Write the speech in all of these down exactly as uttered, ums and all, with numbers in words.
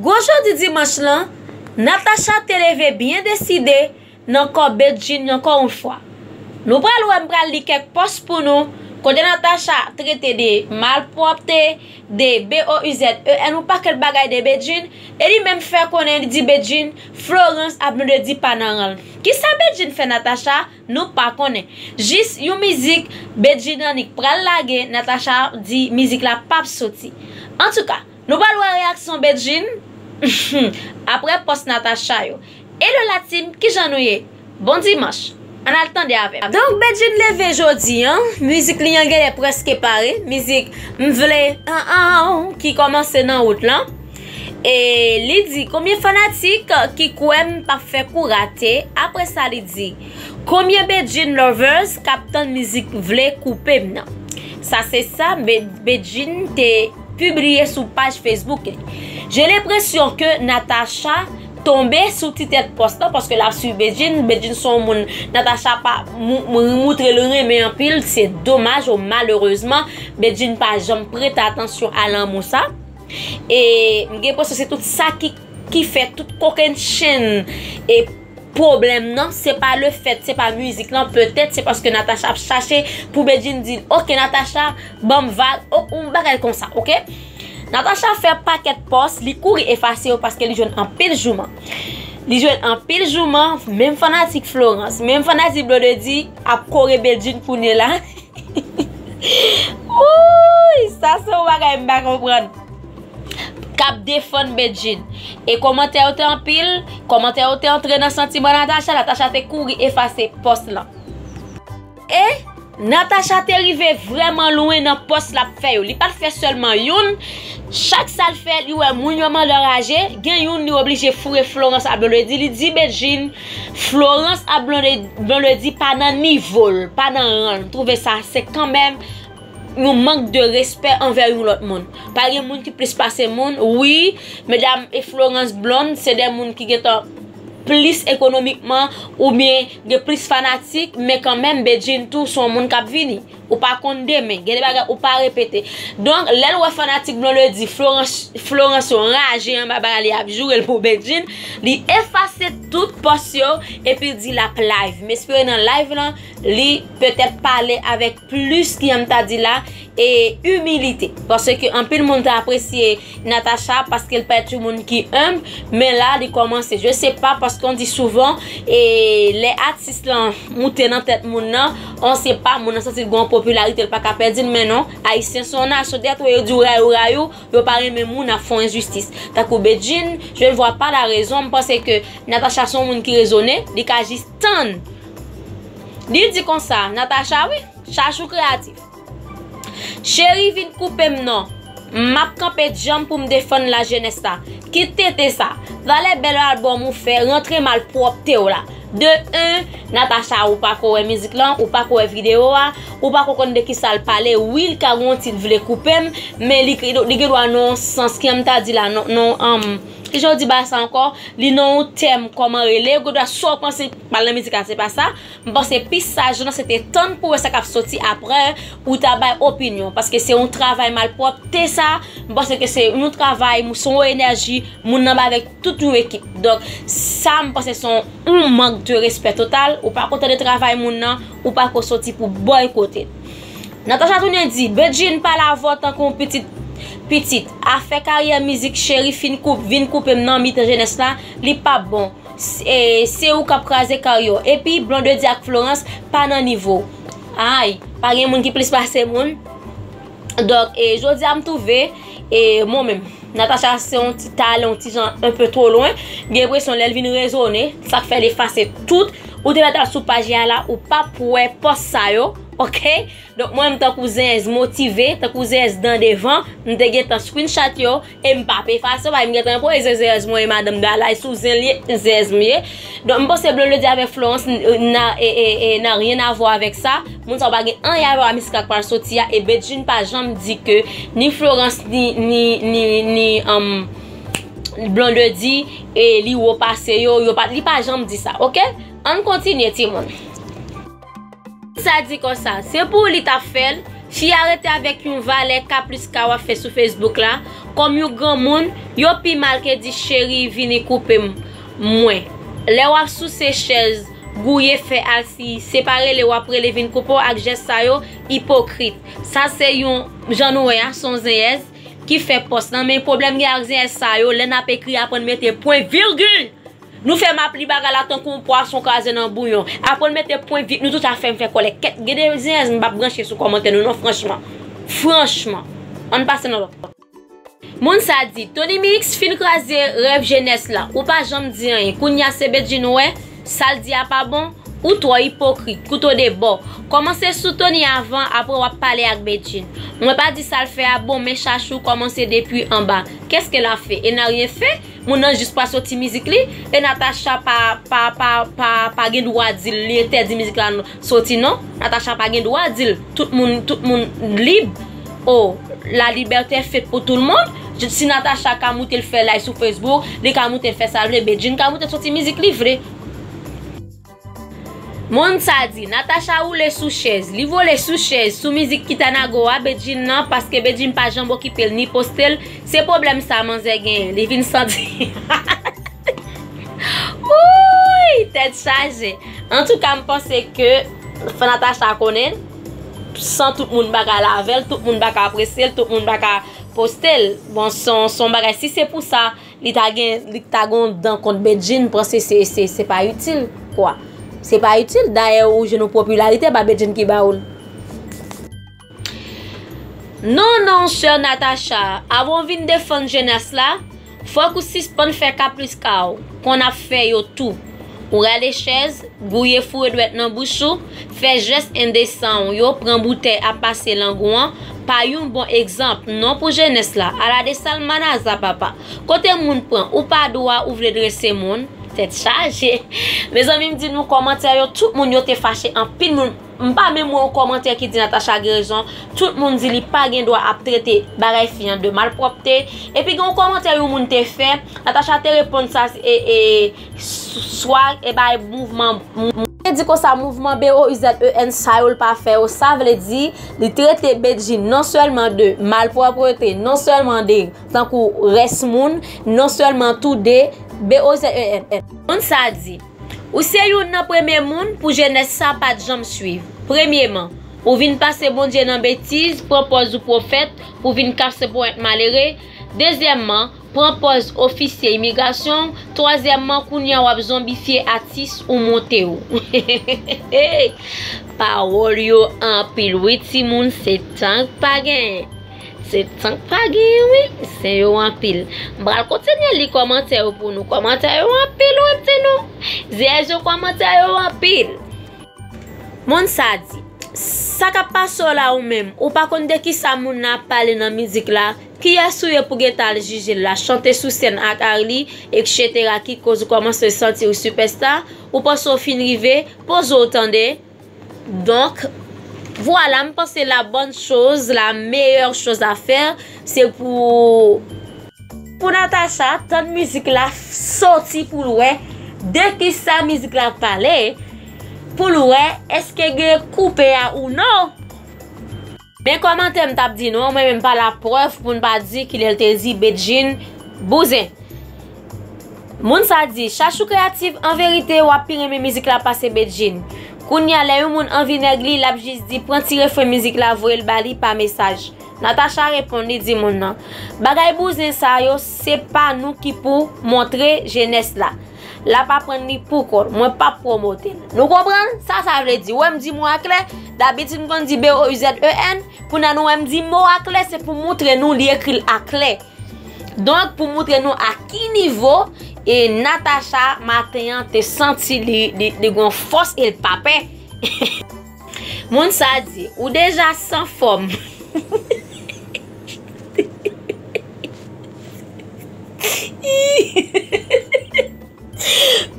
Gwo jodi dimanch lan, Natacha te leve byen deside nan kò Bedjine ankò yon fwa. Nou pral wè, m pral li kèk pòs pou nou, kote Natacha trete de malpwòpte, de B O U Z E N, yon pakèt bagay de Bedjine, e li menm fè konnen, li di Bedjine, Florence ap Blondedy pa nan ran l. Kisa Bedjine fè Natacha? Nou pa konnen. Jis yon mizik Bedjine annik pral lage, Natacha di mizik la p ap soti. Antouka, nou pral wè reyaksyon Bedjine apre pòs Natacha yo. Hello la team, kijan nou ye? Bon dimanch. Ann al tande avè m. Donk, Bedjine leve jodi an, mizik li an genlè prèske pare, mizik M vle an an ki kòmanse nan wout lan. E li di, konbyen fanatik ki kwè m p ap fè kou rate? Apre sa, li di, konbyen Bedjine lovers k ap tann mizik Vle koupe m nan? Sa se sa Be- Bedjine te pibliye sou paj Facebook li. J'ai l'impression que Natacha tonbe sou ti tèt pòs lan, paske l ap swiv Bedjine. Bedjine se yon moun Natacha pa mou- mou- moutre l renmen anpil. Se domaj ou malerezman, Bedjine pa janm prete atansyon a lanmou sa. E m gen enpresyon se tout sa ki, ki fè tout kokennchenn e pwoblèm nan, se pa lefèt, se pa mizik lan, petèt se paske Natacha ap chache pou Bedjine di l, oke Natacha, ban m vag, o- yon bagay konsa, oke? Natacha fè pakèt pòs, li kouri efase yo paske li jwenn anpil jouman. Li jwenn anpil jouman, menm fanatik Florence, menm fanatik Blondedy ap kore Bedjine kounye la. Wouy, sa se yon bagay m pa konprann. K ap defann Bedjine. E kòmantè yo te anpil, kòmantè yo te antre nan santiman Natacha, Natacha te kouri efase pòs lan. E Natacha te rive vrèman lwen nan pòs l ap fè yo. Li pa t fè sèlman youn. Chak sa l fè, li wè moun yo mande anraje. Gen youn, li oblije foure Florence a Blondedy. Li di Bedjine, Florence a Blonde- Blondedy pa nan nivo l, pa nan ran l. M twouve sa, se kanmenm yon mank de respè anvè yon lòt moun. Pa gen moun ki plis pase moun. Wi, medam e Florence Blonde, se de moun ki gentan plis ekonomikman, oubyen gen plis fanatik, men kanmenm, Bedjine tou se yon moun k ap vini. Ou pa konn demen, gen de bagay ou pa repete. Donk, lè l wè fanatik Blondedy, Florence, Florence yo raje anba bagay li ap joure l pou Bedjine, li efase tout pòs yo, epi l di l ap live. M espere nan live lan, li petèt pale avèk plis, kijan m ta di la, e imilite. Paske anpil moun ta apresye Natacha paske l parèt yon moun ki enb, men la, li kòmanse. Je sais pas, parce qu'on dit souvent, e lè atis lan moute nan tèt moun nan, on sait pas, moun nan santi l gen yon popilarite, l pa ka pèdi l, men non, Ayisyen se yon nasyon, dèyè tou yo di w rayou, rayou, yo pa renmen moun ap fè w enjistis. Tankou Bedjine, je ne vois pas la raison, m panse ke Natacha se yon moun ki rezone, li ka jis tann. Li di konsa, Natacha, wi, chache w kreyatif. Cheri, vin koupe m non. M ap kanpe djanm pou m defann lajenès la. Kit tete sa. Valè bèl albòm ou fè, rantre malpwòpte w la. De un, Natacha, ou pako wè mizik lan, ou pako wè videyo a, ou pako konn de kisa l pale. Wi, li ka gen yon tit Vle koupe m, men li, li gen dwa nan yon sans, kijan m ta di la, nan, nan, um, kijan w di bagay sa ankò? Li nan yon tèm, kòman rele, ou gen dwa sa w panse pral nan mizik la, se pa sa. M panse pi saj lan se te tann pou wè sa k ap soti apre ou ta bay opinyon. Paske se yon travay malpwòpte sa. M panse ke se yon travay, se yon enèji moun nan bay avèk tout yon ekip. Donk, sa m panse se yon, yon mank de respè total. Ou pa kontan de travay moun nan, ou pa ko soti pou bòykote l. Natacha tounen di, Bedjine pale avè w tankou yon pitit, pitit. Afè karyè mizik cheri fin koup, vin koupe m nan mitan jenès la, li p ap bon. S- e, se ou k ap kraze karyè w. Epi, Blondedy ak Florence pa nan nivo w. Ay, pa gen moun ki plis pase moun. Donk, e, jodi a m twouve, e, mwen menm, Natacha se yon ti, t ale yon ti jan un peu trop loin. M gen enpresyon lè l vin rezone, sa k fè l efase tout. Ou te mèt al sou paj li a la, ou p ap wè pòs sa yo, oke? Donk, mwen menm tankou zenyèz motive, tankou zenyèz dan devan, m te gentan screenshot yo, e m p ap efase yo, paske m gentan pweze zenyèz mwen e madanm Dalay sou zen li, zenyèz m ye. Donk, m panse Blondedy avèk Florence n- n- na, e, e, e, n'a rien à voir avec ça. Moun sa yo pa gen anyen a wè a mizik la k pral soti a, e Bedjine pa janm di ke ni Florence, ni, ni, ni, ni, um, Blondedy, e li wo pase yo, yo pa, li pa janm di sa, oke? Ann kontinye, timoun. Sa di konsa, se pou li t ap fè l. Fi a rete avèk yon valè ka plis ka w ap fè sou Facebook la. Kòm yon granmoun, yo pi mal ke di cheri vini koupe m, mwen. Lè w ap souse chèz, gouye fè alsi, se pa rele w ap rele vin koupe w ak jès sa yo, ipokrit. Sa se yon, jan nou wè a, se yon zenyèz ki fè pòs lan, men pwoblèm gen ak zenyèz sa yo, lè n ap ekri, aprann mete pwen vigil. Nou fè m ap li bagay la tankou yon pwason kraze nan bouyon. Aprann mete pwen vi, nou tout ap fè m fè kòlè. Kèt, gen de zenyèz m p ap branche sou kòmantè nou non, franchman. Franchman. Ann pase nan lòt. Moun sa di, Tony Mix fin kraze rèv jenès la. Ou pa janm di anyen. Kounya se Bedjine ou wè, sa l di a pa bon. Ou twò ipokrit, kouto de bò. Kòmanse sou Tony avan, apre w ap pale ak Bedjine. Mwen pa di sa l fè a bon, men Chachou kòmanse depi anba. Qu'est-ce qu'elle a fait? Elle n'a rien fait. Moun nan jis pa soti mizik li. E Natacha pa, pa, pa, pa, pa gen dwa di l, li entèdi mizik la soti non. Natacha pa gen dwa di l. Tout moun, tout moun lib. Oh, la liberté est faite pour tout le monde. Si Natacha ka moute l fè live sou Facebook, li ka moute l fè sa l vle, Bedjine ka moute l soti mizik li vle. Moun sa di, Natacha woule sou chèz. Li vole sou chèz, sou mizik Kitanago a Bedjine nan, paske Bedjine pa janm okipe l ni poste l. Se pwoblèm sa manzè genyen. Li vin santi. Wouy! Tèt chaje. Antouka, m panse ke fò Natacha konnen, san tout moun pa ka lave l, tout moun pa ka apresye l, tout moun pa ka poste l. Bon, se yon, se yon bagay, si se pou sa, li ta gen, li ta gen yon dan kont Bedjine, m panse se, se, se pa itil, kwa. Se pa itil, dayè ou jwenn yon popilarite, pa Bedjine ki ba ou l. Non, non, sè Natacha, avan w vin defann jenès la, fòk ou sispann fè kapris ka w, konn ap fè yo tou. Ou rale chèz, gouye foure dwèt nan bouch ou, fè jès endesan w yo, pran boutèy ap pase lang ou an, pa yon bon egzanp non pou jenès la, ala de salmanaza papa. Kote moun pran, ou pa dwa ou vle drese moun, tèt chaje. Mezanmi, m di nou kòmantè yo, tout moun yo te fache, anpil moun, m pa menm wè yon kòmantè ki di Natacha gen rezon, tout moun di li pa gen dwa ap trete bagay fi an de malpwòpte, epi gen yon kòmantè yon moun te fè, Natacha te reponn sa, e, e, swa e bay mouvman, te di konsa mouvman B O U Z E N sa yo l pa fè yo, sa vle di li trete Bedjine non sèlman de malpwòpte, non sèlman de tankou rès moun, non sèlman tou de B O Z E N. Moun sa di, ou se youn nan premye moun pou jenès sa pa t janm swiv. Premyeman, ou vin pase Bondye nan betiz, pran pòz ou pwofèt, pou vin kase ponyèt malere. Dezyèmman, pran pòz ofisye imigrasyon. Twazyèmman, kounye a w ap zonbifye atis ou monte w. Pawòl yo anpil wi timoun, se tank pa genyen. Se tank pa genyen wi, se yo anpil. M pral kontinye li kòmantè yo pou nou. Kòmantè yo anpil wi ti nou. Zèzo kòmantè yo anpil. Moun sa di, sa k ap pase w la ou menm, ou pa konn de kisa moun nan ap pale nan mizik la, kiyès ou ye pou gentan al jije l la, chante sou sèn ak Arly, etsetera ki koz ou kòmanse santi w sipèsta, ou panse w fin rive, poze w tande. Donk, vwala, m panse la bonne chose, la meilleure chose à faire, se pou pou Natacha tann mizik la soti pou l wè de kisa mizik la pale, pou l wè èske gen koupe a ou non. Men kòmantè m t ap di nou an, mwen menm pa laprèv pou n pa di kilè l te di Bedjine bouzen. Moun sa di, Chachou kreyatif, an verite, w ap pi renmen mizik la pase Bedjine. Kounye a, lè yon moun anvi nèg li, l ap jis di, pran ti refren mizik la, voye l ba li pa mesaj. Natacha reponn, li di moun nan, bagay bouzen sa yo, se pa nou ki pou montre jenès la. L ap aprann li pou kò l, mwen p ap pwomote l. Nou konprann? Sa sa vle di. Ou wè m di mo a klè? Dabitid m konn di B O U Z E N, kounye a nou wè m di mo a klè, se pou moutre nou li ekri l aklè. Donk, pou moutre nou a ki nivo, e Natacha maten an te santi li, li, li gon fòs e l pa pè. Moun sa di, ou deja san fòm.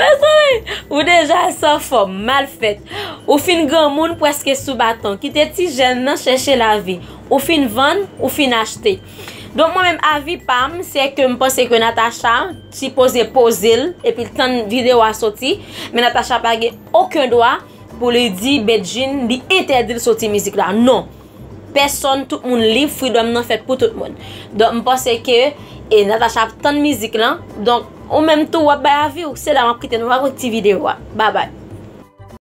Mezanmi, ou deja san fòm, mal fèt. Ou fin granmoun prèske sou baton. Kite ti jèn nan chèche lavi. Ou fin vann, ou fin achte. Donk, mwen menm, avi pa m, se ke m panse ke Natacha sipoze poze l, epi l tann videyo a soti. Men Natacha pa gen okenn dwa pou li di Bedjine, li entèdi l soti mizik la. Non. pèsòn, tout moun lib, freedom nan fèt pou tout moun. Donk, m panse ke e Natacha ap tann mizik lan. Donk, ou menm tou, w ap bay avi w. Se la m ap kite nou avèk ti videyo a. Babay.